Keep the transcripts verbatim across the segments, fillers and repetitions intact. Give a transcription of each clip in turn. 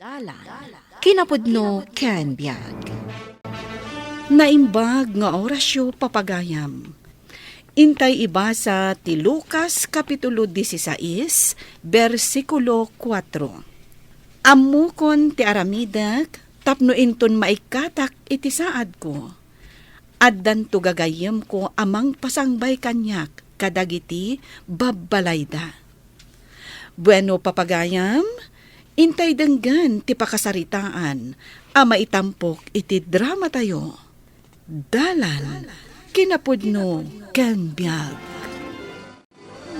Dalan, kinapudno ken biag. Naimbag nga orasyo, papagayam. Intay ibasa ti Lucas kapitulo dieciséis, bersikulo kuatro. Ammokon ti aramidek tapno inton maikkatak iti saadko, addanto gagayyemko a mangpasangbay kaniak kadagiti babbalayda. Bueno, papagayam, intay denggen ti pakasaritaan a maitampok iti dramatayo. Dalan, kinapudno, ken biag.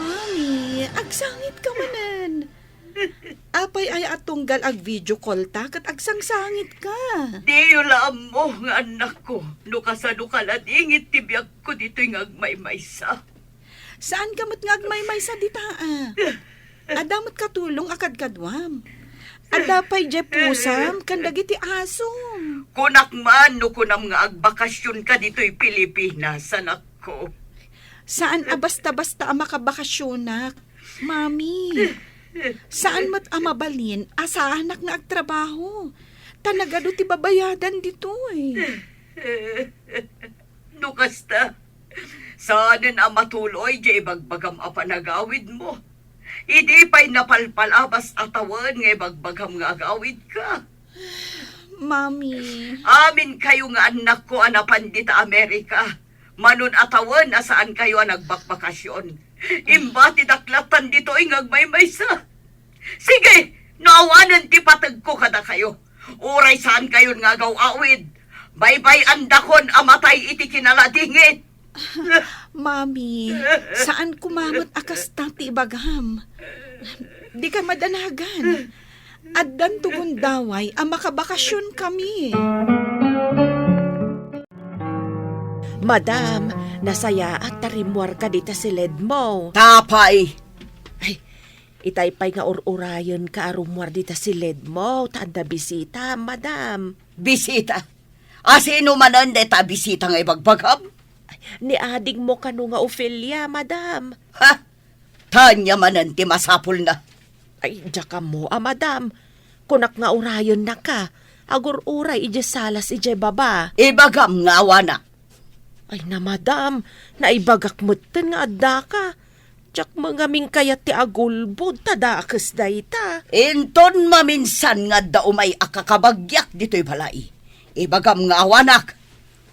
Mami, agsangit ka manen. Apay aya a tunggal ag-video call ta ket agsangsangit ka? Diyo la ammo nga annakko no kasano kaladingit ti biagko ditoy nga agmaymaysa. Saan ka met nga agmaymaysa dita, a? Adda met katulong a kadkaduam. Adda pay diay pusam ken dagiti asom. Kunak man no kunam nga agbakasion ka ditoy Pilipinas, anakko. Saan a basta-basta a makabakasionak, Mami. Saan met a mabalin a saanak nga agtrabaho. Ta nagadu ti babayadan ditoy. No kasta, saanen a matuloy diay ibagbagam a panagawidmo. Idi pay napalpalabas a tawen nga ibagbagam nga agawidka. Mami. Aminkayo nga annakko a napan dita Amerika, manon a tawen a saankayo a nagbakbakasyon. Imbatidak lattan ditoy nga agmaymaysa. Sige, no awanen ti pategko kadakayo, uray saankayon nga agaw-awid, baybay-andakon a matay iti kinaladingit. Mami, saan koma met a kasta ti ibagam. Dika madanagan. Addanto gundaway a makabakasionkami. Madam, nasayaat ta rimmuarka dita siledmo. Apay? Ay, itay pay nga ur-urayenka a rummuar dita siledmo, ta adda bisita, madam. Bisita? A sino manen dayta a bisita nga ibagbagam? Ni adingmo kano nga Ofelia, madam. Ha? Ta ania manen ti masapulna? Ay, diak ammo a, madam. Kunak nga urayennaka. Agur-uray idiay salas idiay baba. Ibagam nga awanak. Ay na, madam, naibagak metten nga addaka. Diak met ngamin kayat ti agulbod ta dakes dayta. Inton maminsan nga adda umay a kakabagyak ditoy balay, ibagam nga awanak.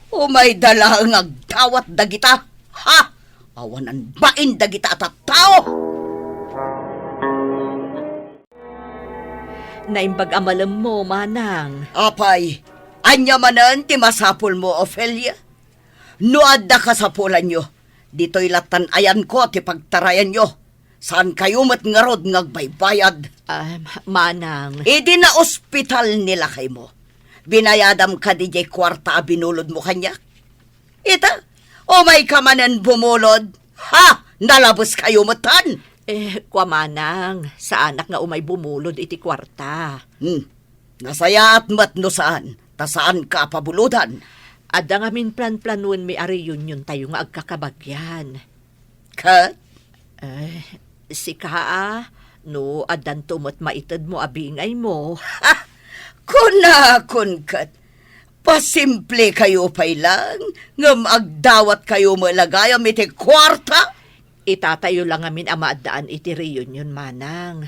Umayda laeng agdawat dagita. Ha? Awanan bain dagita a tattao. Naimbag a malemmo, manang. Apay, ania manen ti masapulmo, Ofelia? No adda kasapulanyo, ditoy lattan ayanko ti pagtarayanyo. Saankayo met ngarud nga agbaybayad. Ah, manang. Idi naospital ni lakaymo, binayadam kadi diay kuarta a binulodmo kaniak? Ita, umayka manen bumulod. Ha? Nalabeskayo metten? Eh, kua, manang, saanak nga umay bumulod iti kuarta. Hmm. Nasayaat met no saan, ta saanka a pabulodan. Adda ngamin planplanoenmi a reuniontayo nga agkakabagyan. Ket? Eh, sika a, no addanto met maitedmo a bingaymo. Ha! Kunakon ket, pasimplekayo pay lang, ngem agdawatkayo met la gayam iti kuarta? Itatayo la ngamin a maaddaan iti reunion, manang.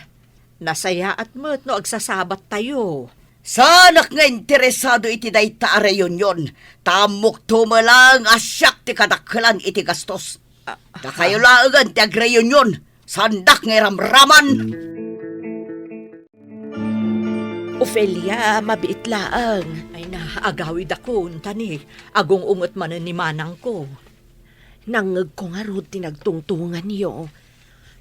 Nasayaat met no agsasabattayo. Saanak nga interesado iti dayta a reunion, ta ammokto met lang a siak ti kadakkelan iti gastos. Ah, dakayo ah. Laengen ti agreunion, saandak nga iramraman. Ofelia, mabiit laeng. Ay na, agawidakon, ta ni, agung-unget manen ni manangko. Nangngegko ngarud ti nagtungtunganyo.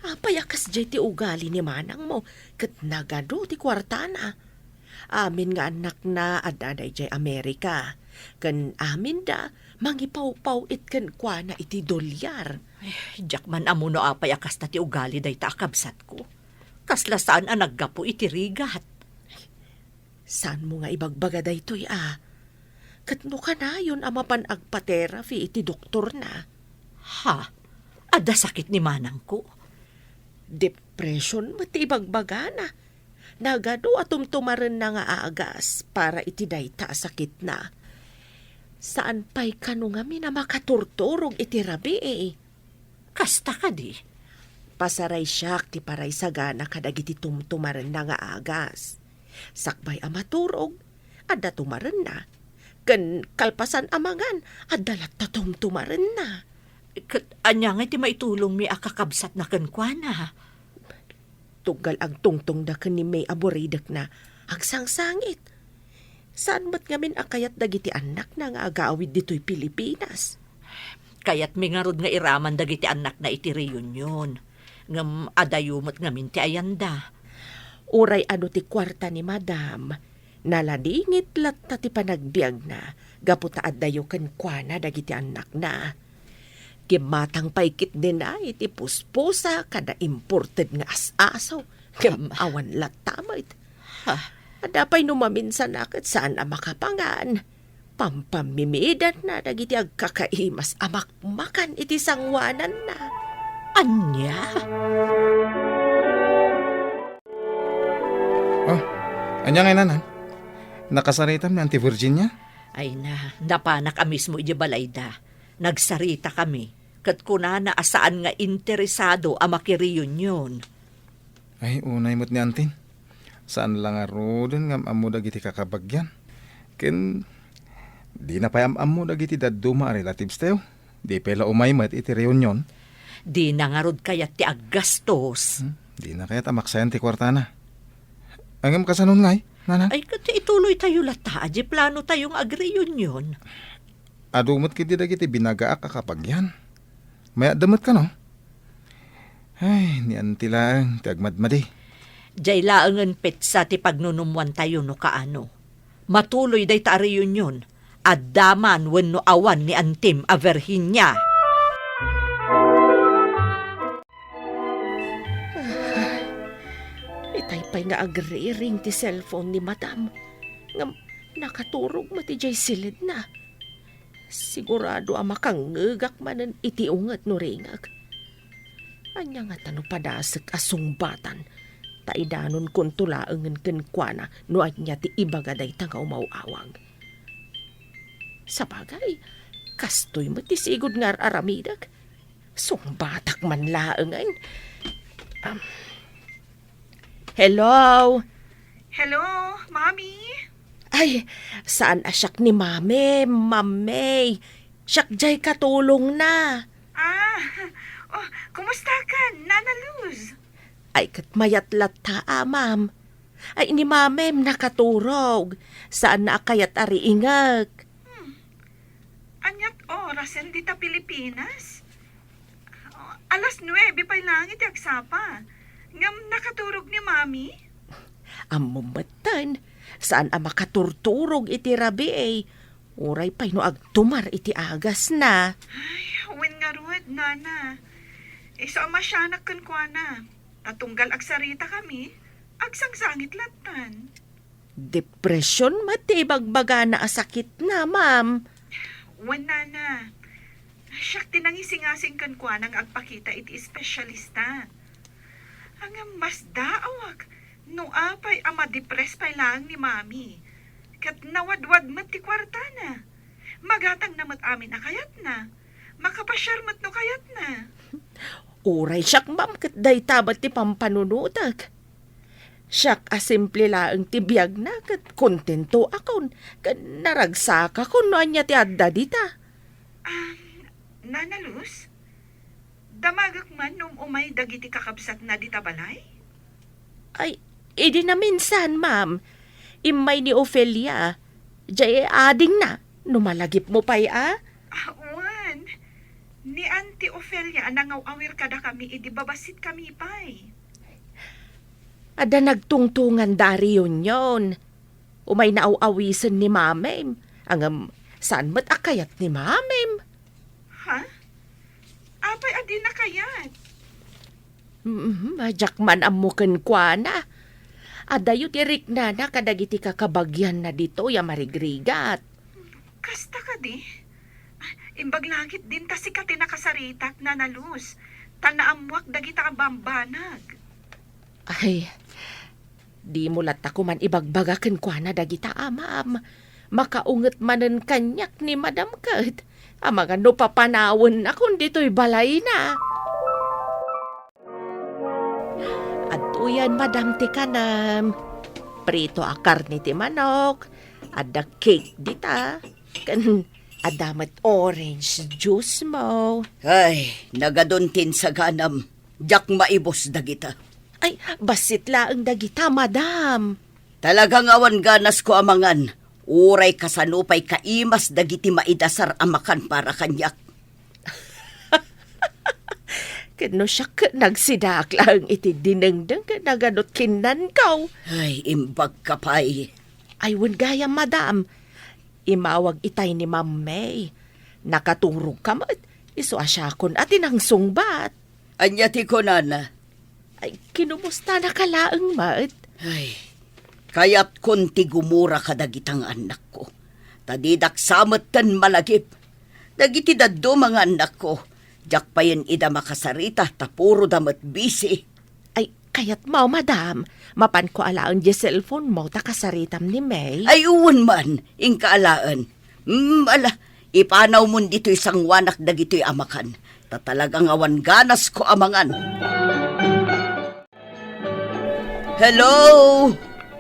Apay a kasdiay ti ugali ni manangmo, ket nagadu ti kuartana? Amin nga annakna adda daydiay Amerika, ken aminda mangipawpaw-it kenkuana iti dolyar. Eh, diak man ammo no apay a kasta ti ugali dayta a kabsatko. Kasla saan a naggapu iti rigat. Saanmo nga ibagbaga daytoy a? Ket no kanayon a mapan agpa-therapy iti doktorna? Ha? Adda sakit ni manangko? Depression met ti ibagbagana. nagadu a tumtumarenna nga agas para iti dayta a sakitna. Saan pay kano ngamin a makaturturog iti rabii. Kasta kadi? Pasaray siak ti paraysagana kadagiti tumtumarenna nga agas. Sakbay a maturog, adda tumarenna. Ken kalpasan a mangan, adda latta tumtumarenna. Ket ania ngay ti maitulongmi a kakabsatna kenkuana? Tunggal agtungtongda ken ni May a buridekna, agsangsangit. Saan met ngamin a kayat dagiti annakna nga agawid ditoy Pilipinas? Kayatmi ngarud nga iraman dagiti annakna iti reunion. Ngem adayo met ngamin ti ayanda. Uray adu ti kuarta ni Madam, naladingit latta ti panagbiagna gapu ta addayo kenkuana dagiti annakna. Gimmatang pay ketdin iti puspusa kada imported nga as-aso, ngem Am- awan latta met. Ha? Adda pay no maminsan a ket saan a makapangan. Pampammimidanna dagiti agkakaimas a makmakan iti sangoananna. Ania? Oh, ania ngay, Nanang? Nakasaritam ni Auntie Virginia? Ay na, napanak a mismo idiay balayda. Nagsaritakami, ket kunana a saan nga interesado a makireunion. Ay, unay met ni Antin. Saan la ngaruden nga am-ammo dagiti kakabagian. Ken dina pay am-ammo dagiti dadduma a relatives tayo. Di pay la umay met iti reunion. Dina ngarud kayat ti aggastos. Hmm, dina kayat a maksayan ti kuartana. Ngem kasanon ngay, Nanang? Ay, ket ituloy tayo latta, diay plano tayo nga agreunion. Adu met ketdi dagiti binagaak a kabagian. Mayatda met kano? Ay, ni Anti laeng ti agmadmadi. Diay laengen petsa ti pagnunummoantayo no kaano. Matuloy dayta a reunion, adda man wenno awan ni Antim a Virginia. Itay pay nga agriring ti cellphone ni Madam. Ngem nakaturog met idiay silidna. Sigurado a makangngegak manen iti unget no ringek. Ania ngata no padasek a sungbatan, ta idanonkonto laengen kenkuana no ania ti ibaga dayta nga umaw-awag. Sabagay, kastoy met ti sigud nga ar-aramidek. Sungbatak man laengen. Um, hello? Hello, Mami? Ay, saan a siak ni Mami, Ma'am May. Siak diay katulongna. Ah, oh, kumusta ka, Nana Luz? Ay, ket mayat latta a, Ma'am. Ay, ni Mamim nakaturog. Saanna a kayat a riingek. Hmm. Aniat orasen dita Pilipinas? Alas nuebe pay laeng iti agsapa. Ngem nakaturog ni Mami? Ammom metten, saan a makaturturog iti rabii. Uray pay no agtumar iti agasna. Ay, wen ngarud, Nana. Isu a masianak kenkuana. Ta tunggal agsaritakami, agsangsangit lattan. Depresyon met ti ibagbagana a sakitna, ma'am. Wen, Nana. Siak ti nangisingasing kenkuana nga agpakita iti espesyalista. Ngem masdaawak no apay a madepress pay laeng ni Mami. Ket nawadwad met ti kuartana. Magatangna met amin a kayatna. Makapasiar met no kayatna. Uray siak, ma'am, ket dayta met ti pampanunotek. Siak a simple laeng ti biagna ket kontentoakon ken naragsakakon no ania ti adda dita. Ah, Nana Luz, damagek man no um-umay dagiti kakabsatna dita balay? Ay, idi naminsan, ma'am. Immay ni Ofelia. Diay adingna, no malagipmo pay a? Ah, wen. Ni Auntie Ofelia a nangaw-awir kadakami idi babasitkami pay. Adda nagtungtonganda a reunion. Umay naaw-awisen ni Mamim. Ngem saan met a kayat ni Mamim. Ha? Apay a dina kayat? Mm, diak man ammo kenkuana. Adayo ti riknana kadagiti kakabagianna ditoy a marigrigat. Kasta kadi? Ah, imbag la ketdin ta sika ti nakasaritak, Nana Luz, ta naammoak dagita a bambanag. Ay, Dimo latta koman ibagbaga kenkuana dagita amam. Makaunget manen kaniak ni Madam ket. Amangan no papanawennakon ditoy balayna. Adtoyen, Madam, ti kanem. Prito a karne ti manok. Adda cake dita. Ken adda met orange juice mo. Ay, nagadun ti insaganam. Diak maibus dagita. Ay, bassit laeng dagita, Madam. Talaga nga awan ganasko a mangan. Uray kasano pay kaimas dagiti maidasar a makan para kaniak. Ket no siak, nagsidaak laeng iti dinengdeng ket nagadut kinnanko. Ay, imbagka pay. Ay, wen gayam, Madam. Imawag itay ni Ma'am May. Nakaturogka met, isu a siakon a ti nangsungbat. Ania ti kunana? Ay, kinumustanaka laeng met. Ay, kayatkon ti gumura kadagita nga annakko. Ta didak sa metten malagip. Dagiti dadduma nga annakko, diak payen ida makasarita ta puro da met busy. Ay, kayatmo, Madam. Mapanko alaen diay cellphone mo ta kasaritam ni May. Ay, wen man, inka alaen. Mm, ala, ipanawmon ditoy sanguanak dagitoy a makan. Ta talaga nga awan ganasko a mangan. Hello?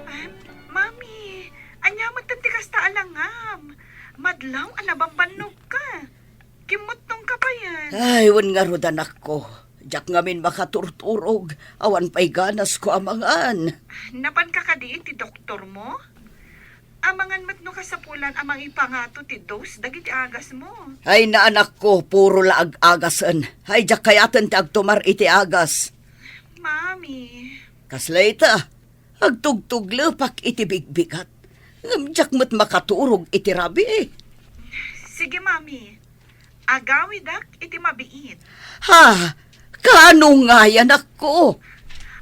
Ah, Mami, ania met ti kasta a langam? Madlaw a nabambannogka. Kimmuttongka payen. Ay, wen ngarud, anakko. Diak ngamin makaturturog. Awan pay ganasko a mangan. Napanka kadi iti doktormo? Amangan met no kasapulan a mangipangato ti dose dagiti agasmo. Ay, anakko, puro la ag-agasen. Ay, diak kayaten ti agtumar iti agas. Mami. Kasla ita, agtugtuglepak iti bigbigat. Ngem diak met makaturog iti rabii. Sige, Mami. Agawidak iti mabiit. Ha? Kaano ngay, anakko?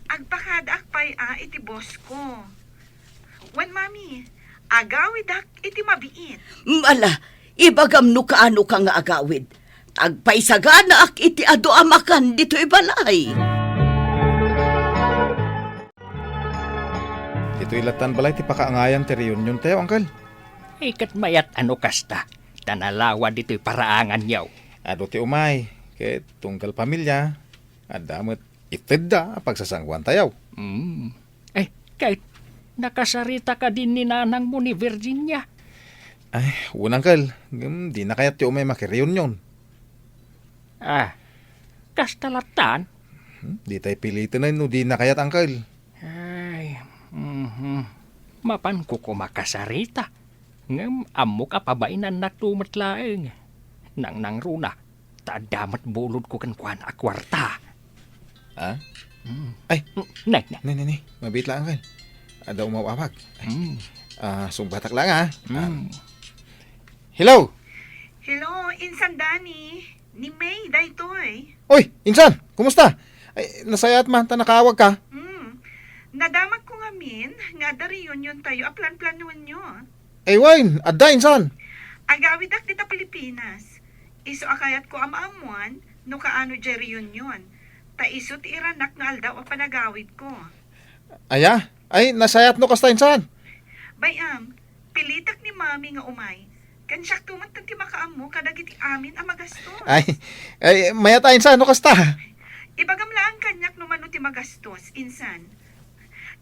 Agpakadaak pay a iti boss ko. Wen, Mami, agawidak iti mabiit. Mm, ala, ibagam no kaano ka nga agawid. Agpaisaganaak iti adu a makan ditoy balay. Ditoy lattan balay ti pakaangayan ti reunion tayo, Uncle. Ay, ket mayat a no kasta, ta nalawa ditoy paraanganyo. Adu ti umay, ket tunggal pamilya, adda met itedda a pagsasanguan tayo. Mm. Eh, ket, nakasarita kadi ni nanangmo ni Virginia? Ay, wen, Uncle, ngem dina kayat ti umay makireunion. Ah, kasta lattan? Hmm, ditay piliten no dina kayat, Uncle. Ay, mhm. Mapanko koma kasarita. Ngem ammok a pabainanna to met laeng. Nangnangruna, ta adda met bulodko kenkuana a kuarta. Ah? Mm. Ay. Mm, nay, nay. Nay, nay, nay. Mabiit laeng, Uncle. Adda umaw-awag. Ay. Mm. Ah, sungbatak laeng, ah. Ah. Mm. Hello? Hello, Insan Danny. Ni May daytoy. Oy, insan, kumusta? Ay, nasayaat man ta nakaawagka. Hmm. Nadamagko ngamin nga adda reunion tayo a planplanuenyo. Ay, wen, adda, insan. Agawidak dita Pilipinas. Isu a kayatko a maammuan no kaano diay reunion. Ta isu ti iranak nga aldaw a panagawidko. Aya? Ay, nasayaat no kasta, insan. Bay-am, pilitak ni Mami nga umay. Ken siakto met ti makaammo kadagiti amin a magastos. Ay, ay, mayat a, insan, no kasta. Ibagam laeng kaniak no mano ti magastos, insan.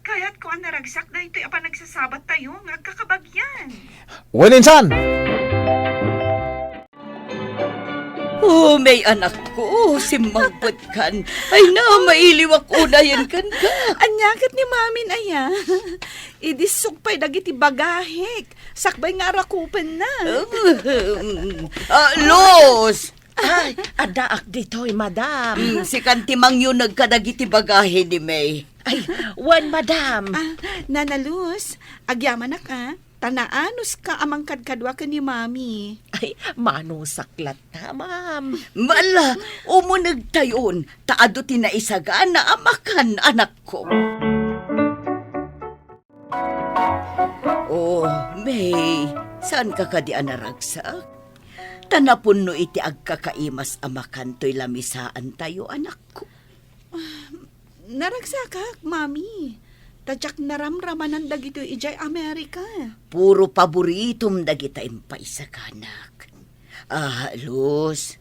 Kayatko a naragsak daytoy a panagsasabat tayo nga agkakabagian. Wen, insan! Oh, May, anakko, simmangpetkan. Ay na, mailiwak unayen kenka. Ania ket ni Mamin aya? Idissok pay dagiti bagahek. Sakbay nga arakupenna. Ah, Luz! Ay, addaak ditoy, madam. Mm, sikan ti mangyuneg kadagiti bagahe ni May. Ay, wen, madam. Ah, Nana Luz, agyamanak, ah. Ta naanuska a mangkadkadua ken ni Mami. Ay, manusak latta, ma'am. Ala, umunegtayon, ta adu ti naisagana a makan, anakko. Oh, May, saanka kadi a naragsak? Ta napunno iti agkakaimas a makan toy lamisaantayo, anakko. Naragsakak, Mami. Ta diak naramramanan dagitoy idiay Amerika. Puro paboritom dagita impaysakanak. Ah, Luz.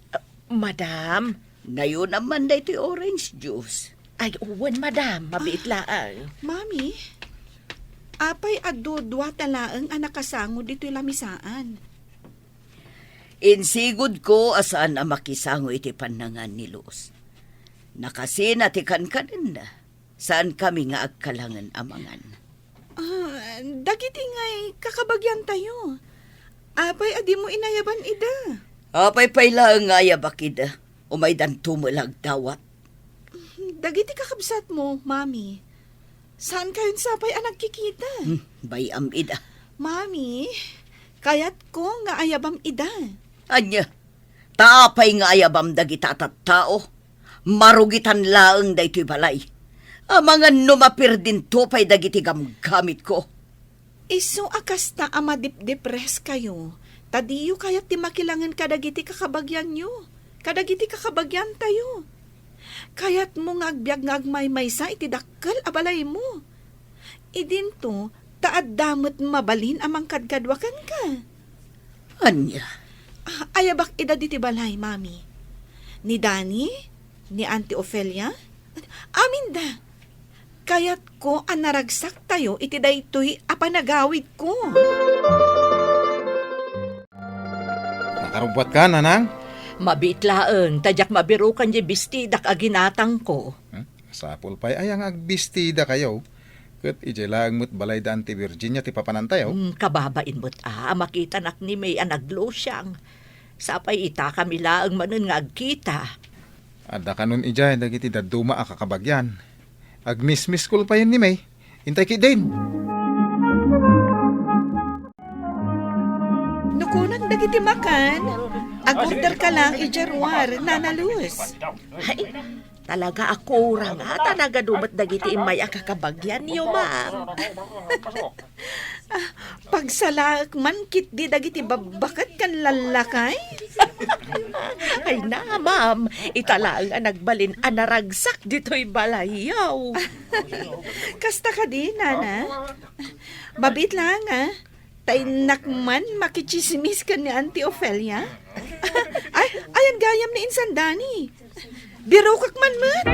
Madam? Nayonam man daytoy orange juice. Ay, wen, madam. Mabiit laeng. Mami, apay a dudua ta laeng a nakasango ditoy lamisaan? Insigudko a saan a makisango iti pannangan ni Luz. Nakasina ti kankanenna. Saankami nga agkalangen a mangan. Ah, dagiti ngay kakabagiantayo. Apay a dimo inayaban ida? Apay pay laeng nga ayabak ida? Umaydanto met la agdawat. Dagiti kakabsatmo, Mami. Saankayon sapay a nagkikita? Hmm, bay-am ida. Mami, kayatko nga ayabam ida. Ania? Ta apay nga ayabam dagita a tattao? Marugitan laeng daytoy balay. Amangan no mapirdinto pay dagiti gamgamitko. Isu a kasta a madipdipres kayo, ta diyo kayat ti makilangen kadagiti kakabagianyo, kadagiti kakabagiantayo. Kayatmo nga agbiag nga agmaymaysa iti dakkel a balaymo. Idinto, ta adda met mabalin a mangkadkadua kenka. Ania? Ah, ayabak ida ditoy balay, Mami. Ni Dani, ni Auntie Ofelia, aminda. Kayatko a naragsaktayo iti daytoy a panagawidko. Nakarubbuatka, nanang? Mabiit laeng, ta diak mabirukan diay bestidak a ginatangko. Hmm? Sapul pay aya nga agbestidakayo? Ket idiay laeng met balay da Auntie Virginia ti papanantayo? Hmm, kababain met a, a makitanak ni May a naglusiang. Sapay itakami laeng manen nga agkita. Adda kanon idiay dagiti dadduma a kakabagian. Agmismiskol payen ni May. Intay ketdin. No kunam dagiti makan, ag-order ka lang idiay ruar, Nana Luz. Ay, talaga a kurang, a, ta nagadu met dagiti immay a kakabagianyo, ma'am. Ah, pagsalaek man ketdi dagiti babbaket ken lallakay. Ay na, ma'am, ita laeng a nagbalin a naragsak ditoy balayyo. Kasta kadi, Nana? Mabiit laeng, a. Ta innak man makitsismis ken ni Auntie Ofelia. Ay, ayan gayam ni insan Dani. Birukak man met.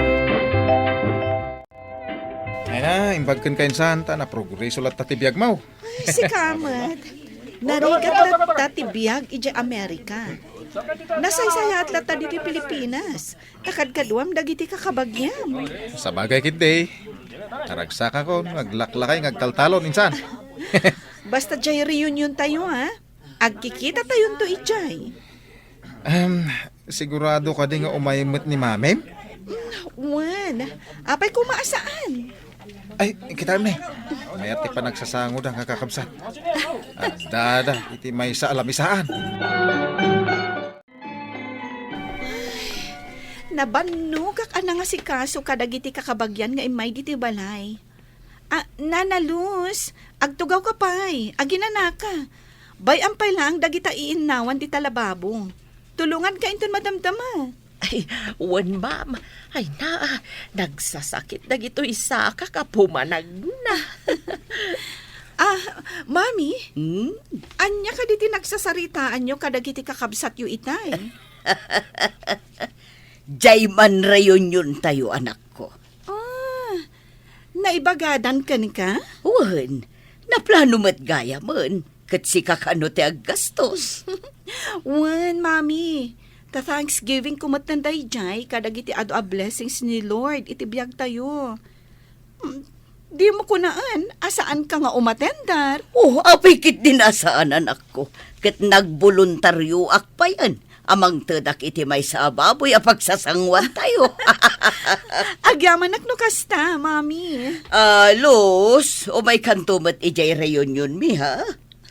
Ay na, imbag kenka insan, ta naprogreso latta ti biagmo. Ay, sika met. Narigat latta ti biag idiay Amerika. Nasaysayaat latta ditoy Pilipinas. Ta kadkaduam dagiti kakabagiam. Sabagay ketdi. Naragsakakon nga aglaklakay nga agtaltalon insan. Basta diay reunion tayo, ha? Agkikita tayonto idiay. Em, sigurado kadi nga umay met ni Mamim? Mm, wen. Apay koma a saan? Ay, kitaem ni. Mayat ti panagsasangoda nga kakabsat. Addada iti maysa a lamisaan. Nabannogak a nangasikaso kadagiti kakabagian nga immay ditoy balay. Ah, Nana Luz, agtugawka pay, aginanaka. Bay-am pay laeng dagita iinnawan dita lababo. Tulonganka inton madamdama. Ay, wen, ma'am. Ay, naa, nagsasakit dagitoy sakak a pumanagna. Ah, Mami, hmm? Ania kadi ti nagsasaritaanyo kadagiti kakabsatyo itay? Diay man reunion tayo, anakko. Ah, naibagadan kenka? Wen, naplano met gayamen, ket sika kano ti aggastos. Wen, Mami, ta Thanksgiving ko met daydiay kadagiti adu a blessings ni Lord iti biagtayo. Hmm, dimo kunaen a saanka nga umatendar? Oh, apay ketdin a saan, anakko, ket nagboluntarioak payen a mangtedak iti maysa a baboy a pagsasanguantayo. Agyamanak no kasta, Mami. Ah, Luz, umaykanto met idiay reunion mi, ha?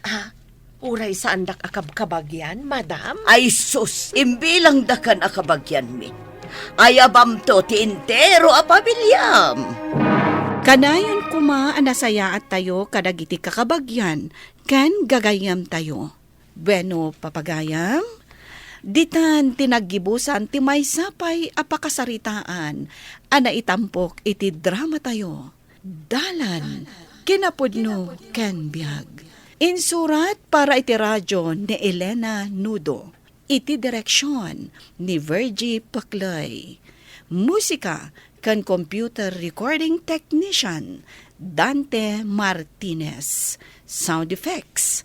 Ah, uray saandak a kabkabagian, madam? Ay sus, imbilangdakan a kabagianmi. Ayabamto ti entero a pamiliam. Kanayon koma a nasayaattayo kadagiti kakabagian ken gagayyemtayo. Bueno, papagayam, ditan ti naggibusan ti maysa pay a pakasaritaan a naitampok iti dramatayo. Dalan, kinapudno ken biag. Insurat para iti radyo ni Elena Nudo. Iti direksyon ni Virgie Paclay. Musika ken computer recording technician, Dante Martinez. Sound effects,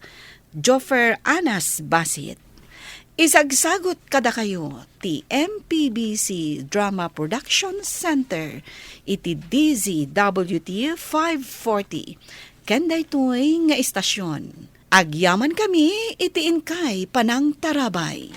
Joffer Anas Basit. Isagsagut kadakayo ti M P B C Drama Production Center iti D Z W T five forty. Ken daytoy nga istasyon, agyaman kami iti inkay panangtarabay.